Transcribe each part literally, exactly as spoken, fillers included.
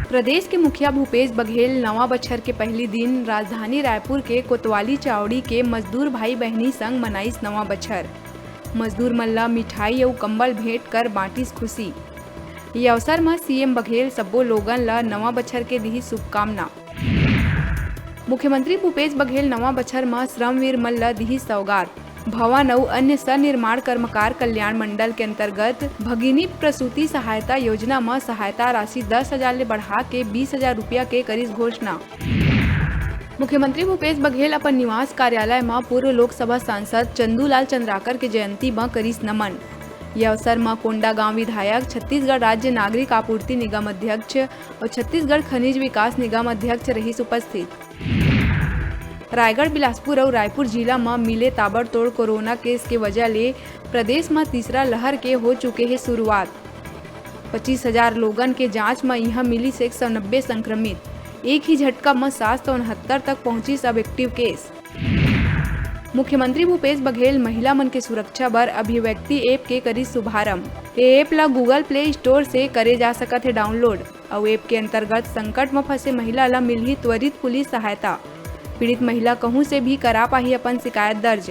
प्रदेश के मुखिया भूपेश बघेल नवा बछर के पहिली दिन राजधानी रायपुर के कोतवाली चावड़ी के मजदूर भाई बहिनी संग मनाइस नवा बछर। मजदूर मन ल मिठाई अउ कंबल भेंट कर बांटिस खुशी। ये अवसर म सीएम बघेल सब्बो लोगन ल नवा बछर के दिही शुभकामना। मुख्यमंत्री भूपेश बघेल नवा बछर म श्रमवीर मन ल दिही सौगात। भवन अउ अन्य सनिर्माण कर्मकार कल्याण मंडल के अंतर्गत भगिनी प्रसूति सहायता योजना म सहायता राशि दस हजार ले बढ़ा के बीस हजार रुपया के करिस घोषणा। मुख्यमंत्री भूपेश बघेल अपन निवास कार्यालय म पूर्व लोकसभा सांसद चंदूलाल चंद्राकर के जयंती म करिस नमन। ये अवसर म कोंडागांव विधायक, छत्तीसगढ़ राज्य नागरिक आपूर्ति निगम अध्यक्ष अउ छत्तीसगढ़ खनिज विकास निगम अध्यक्ष रहिस उपस्थित। रायगढ़, बिलासपुर अउ रायपुर जिला म मिले ताबड़तोड़ कोरोना केस के वजह ले प्रदेश म तीसरा लहर के हो चुके हे शुरुआत। पच्चीस हजार लोगन के जांच म इहां मिलिस एक सौ नब्बे संक्रमित। एक ही झटका म सात सौ उनहत्तर तक पहुंचिस अब एक्टिव केस। मुख्यमंत्री भूपेश बघेल महिला मन के सुरक्षा बर अभिव्यक्ति ऐप के करिस शुभारंभ। ए ऐप ला Google Play Store से करे जा सकत हे डाउनलोड। अउ ऐप के अंतर्गत संकट म फंसे महिला ल मिलही त्वरित पुलिस सहायता। पीड़ित महिला कहूं से भी करा पाही अपन शिकायत दर्ज।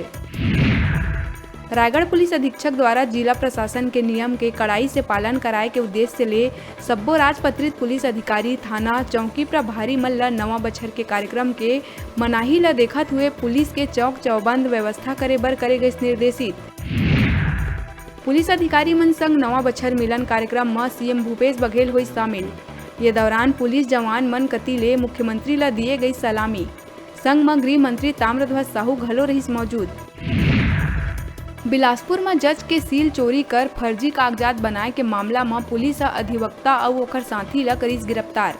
रायगढ़ पुलिस अधीक्षक द्वारा जिला प्रशासन के नियम के कड़ाई से पालन कराए के उद्देश्य ले सब्बो राजपत्रित पुलिस अधिकारी, थाना, चौकी प्रभारी मन ल नवा बछर के कार्यक्रम के मनाही ल देखत हुए पुलिस के चौक चौबंद व्यवस्था करे बर करे गइस निर्देशित। पुलिस अधिकारी मन संग नवा बछर मिलन कार्यक्रम म सीएम भूपेश बघेल होइस शामिल। ये दौरान पुलिस जवान मन कति ले मुख्यमंत्री ल दिए गइस सलामी। संग म गृह मंत्री ताम्रध्वज साहू घलो रहिस मौजूद। बिलासपुर म जज के सील चोरी कर फर्जी कागजात बनाए के मामला म पुलिस ह अधिवक्ता अउ ओखर साथी ल करिस गिरफ्तार।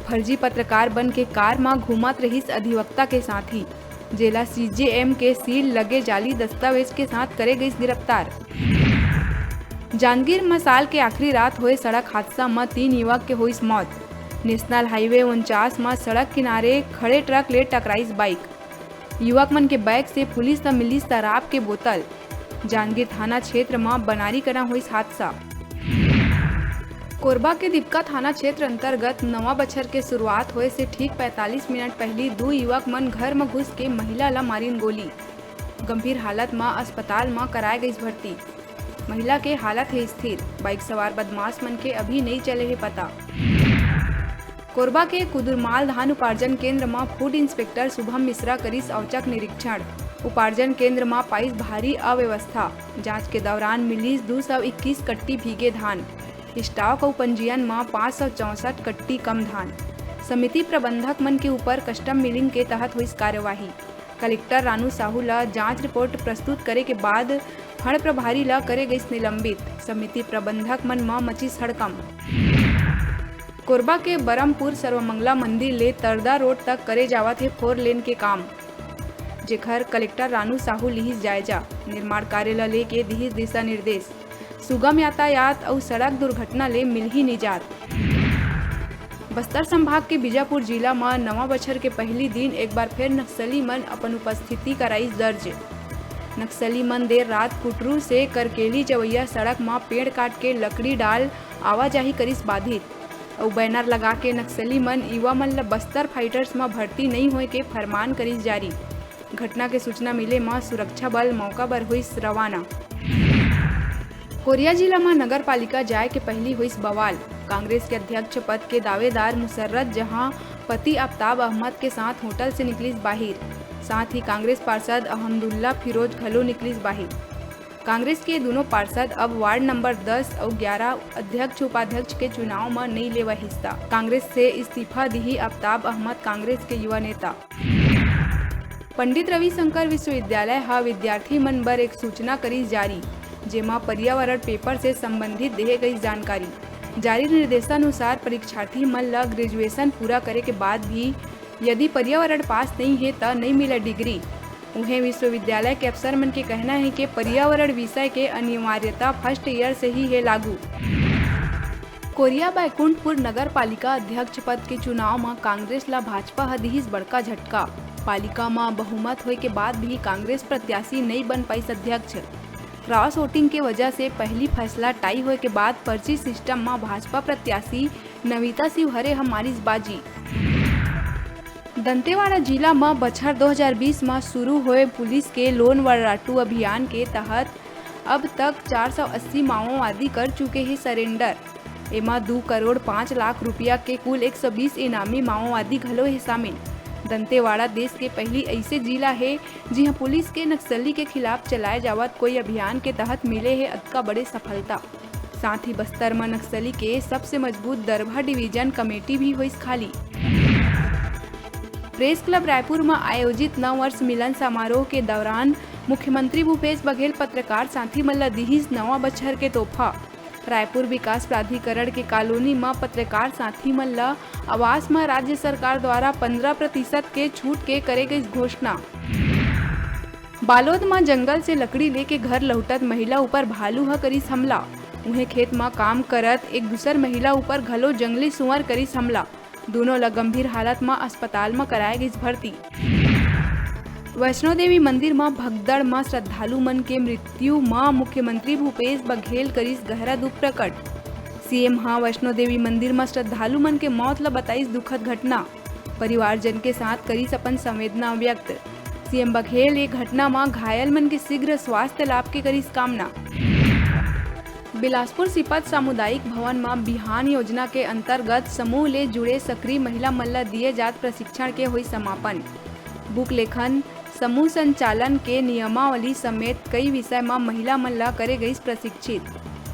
फर्जी पत्रकार बन के कार म घूमत रहिस अधिवक्ता के साथी, जेला सीजेएम के सील लगे जाली दस्तावेज के साथ करे गइस गिरफ्तार। जांजगीर म साल के आखिरी रात होए सड़क हादसा म तीन युवक के होइस मौत। नेशनल हाईवे उनचास म सड़क किनारे खड़े ट्रक ले टकराइस बाइक। युवक मन के बैग से पुलिस ल मिलिस शराब के बोतल। जांजगीर थाना क्षेत्र म बनारी कना होइस हादसा। कोरबा के दिपका थाना क्षेत्र अंतर्गत नवा बछर के शुरुआत होए से ठीक पैंतालीस मिनट पहिली दू युवक मन घर म घुस के महिला ल मारिन गोली। गंभीर हालत म अस्पताल म कराए गइस भर्ती। महिला के हालत हे स्थिर। बाइक सवार बदमाश मन के अभी नइ चले हे पता। कोरबा के कुदुरमाल धान उपार्जन केंद्र म फूड इंस्पेक्टर शुभम मिश्रा करिस औचक निरीक्षण। उपार्जन केंद्र म पाइस भारी अव्यवस्था। जांच के दौरान मिलिस दू सौ इक्कीस कट्टी भीगे धान। स्टॉक अउ पंजीयन म पाँच सौ चौसठ कट्टी कम धान। समिति प्रबंधक मन के ऊपर कस्टम मिलिंग के तहत होइस कार्यवाही। कलेक्टर रानू साहू ल जांच रिपोर्ट प्रस्तुत करे के बाद फड़ प्रभारी ल करे गइस निलंबित। समिति प्रबंधक मन म मचिस हड़कंप। कोरबा के बरमपुर सर्वमंगला मंदिर ले तरदा रोड तक करे जावत हे फोर लेन के काम, जेखर कलेक्टर रानू साहू लिहिस जायजा। निर्माण कार्य ल लेके दिहिस दिशा निर्देश। सुगम यातायात अउ सड़क दुर्घटना ले मिलही निजात। बस्तर संभाग के बीजापुर जिला म नवा बछर के पहिली दिन एक बार फेर नक्सली मन अपन उपस्थिति कराइस दर्ज। नक्सली मन देर रात कुटरू से करकेली जवइया सड़क म पेड़ काट के लकड़ी डाल आवाजाही करिस बाधित। अउ बैनर लगा के नक्सली मन युवा मन ल बस्तर फाइटर्स म भर्ती नइ होए के फरमान करिस जारी। घटना के सूचना मिले म सुरक्षा बल मौका बर होइस रवाना। कोरिया जिला म नगर पालिका जाय के पहिली होइस बवाल। कांग्रेस के अध्यक्ष पद के दावेदार मुसर्रत जहां पति आफताब अहमद के साथ होटल से निकलिस बाहिर। साथ ही कांग्रेस पार्षद अहमदुल्ला फिरोज घलो निकलिस बाहिर। कांग्रेस के दुनों पार्षद अब वार्ड नंबर दस अउ ग्यारह अध्यक्ष उपाध्यक्ष के चुनाव म नइ लेवय हिस्सा। कांग्रेस से इस्तीफा दिही आफताब अहमद, कांग्रेस के युवा नेता। पंडित रविशंकर विश्वविद्यालय ह विद्यार्थी मन बर एक सूचना करिस जारी, जेमा पर्यावरण पेपर से संबंधित देहे गई जानकारी। जारी निर्देशानुसार परीक्षार्थी मन ल ग्रेजुएशन पूरा करे के बाद भी यदि पर्यावरण पास नइ हे, त नइ मिलय डिग्री। उहें, विश्वविद्यालय के अफसर मन के कहना हे कि पर्यावरण विषय के अनिवार्यता फर्स्ट ईयर से ही हे लागू। कोरिया बैकुंठपुर नगर पालिका अध्यक्ष पद के चुनाव म कांग्रेस ल भाजपा ह दिहिस बड़का झटका। पालिका म बहुमत होय के बाद भी कांग्रेस प्रत्याशी नइ बन पाइस अध्यक्ष। क्रॉस वोटिंग के वजह से पहिली फैसला टाई होय के बाद पर्ची सिस्टम म भाजपा प्रत्याशी नविता शिवहरे ह मारिस बाजी। दंतेवाड़ा जिला म बछर दो हज़ार बीस म शुरू होए पुलिस के लोन वर्राटू अभियान के तहत अब तक चार सौ अस्सी माओवादी कर चुके हे सरेंडर। एमा दू करोड़ पाँच लाख रुपया के कुल एक सौ बीस इनामी माओवादी घलो हे शामिल। दंतेवाड़ा देश के पहली ऐसे जिला हे, जिहां पुलिस के नक्सली के खिलाफ चलाए जावत कोई अभियान के तहत मिले हे अतका बड़े सफलता। साथ ही बस्तर म नक्सली के सबसे मजबूत दरभा डिवीजन कमेटी भी होइस खाली। प्रेस क्लब रायपुर म आयोजित नववर्ष मिलन समारोह के दौरान मुख्यमंत्री भूपेश बघेल पत्रकार साथी मन ल दिहिस नवा बछर के तोहफा। रायपुर विकास प्राधिकरण के कॉलोनी म पत्रकार साथी मन ल आवास म राज्य सरकार द्वारा पन्द्रह प्रतिशत के छूट के करे गइस घोषणा। बालोद म जंगल से लकड़ी लेके घर लहुटत महिला ऊपर भालू ह करिस हमला। उहें खेत म काम करत एक दूसर महिला ऊपर घलो जंगली सुअर करिस हमला। दूनों ल गंभीर हालत म अस्पताल म कराए गइस भर्ती। वैष्णो देवी मंदिर म भगदड़ म श्रद्धालु मन के मृत्यु म मुख्यमंत्री भूपेश बघेल करिस गहरा दुख प्रकट। सीएम ह वैष्णो देवी मंदिर म श्रद्धालु मन के मौत ल बताइस दुखद घटना। परिवारजन के साथ करिस अपन संवेदना व्यक्त। सीएम बघेल ये घटना म घायल मन के शीघ्र स्वास्थ्य लाभ के करिस कामना। बिलासपुर सिपत सामुदायिक भवन म बिहान योजना के अंतर्गत समूह ले जुड़े सक्रिय महिला मन ल दिए जात प्रशिक्षण के होई समापन। बुक लेखन, समूह संचालन के नियमावली समेत कई विषय म महिला मन ल करे गइस प्रशिक्षित।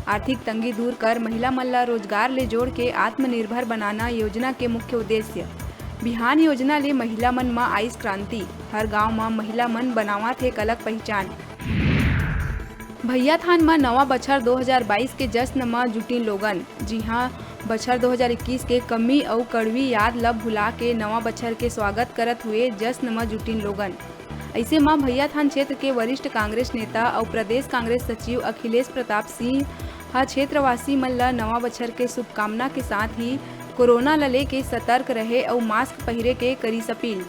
आर्थिक तंगी दूर कर महिला मन ल रोजगार ले जोड़ के आत्मनिर्भर बनाना योजना के मुख्य उद्देश्य। बिहान योजना ले महिला मन म आइस क्रांति, हर गांव म महिला मन बनावत हे एक अलग पहिचान। भैयाथान म नवा बछर दो हज़ार बाईस के जश्न म जुटिन लोगन। जी हां, बछर दो हज़ार इक्कीस के कमी अउ कड़वी याद ल भुला के नवा बछर के स्वागत करत हुए जश्न म जुटिन लोगन। अइसे म भैयाथान क्षेत्र के वरिष्ठ कांग्रेस नेता अउ प्रदेश कांग्रेस सचिव अखिलेश प्रताप सिंह ह क्षेत्रवासी मन ल नवा बछर के शुभकामना के साथ ही कोरोना ल लेके सतर्क रहे अउ मास्क पहिरे के करिस अपील।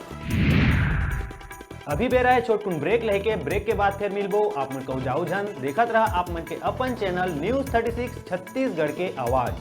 अभी बेरा हे छोटकुन ब्रेक लेके, ब्रेक के बाद फेर मिलबो। आप मन कहूं जाओ झन, देखत रहा आप मन के अपन channel news thirty six Chhattisgarh के आवाज।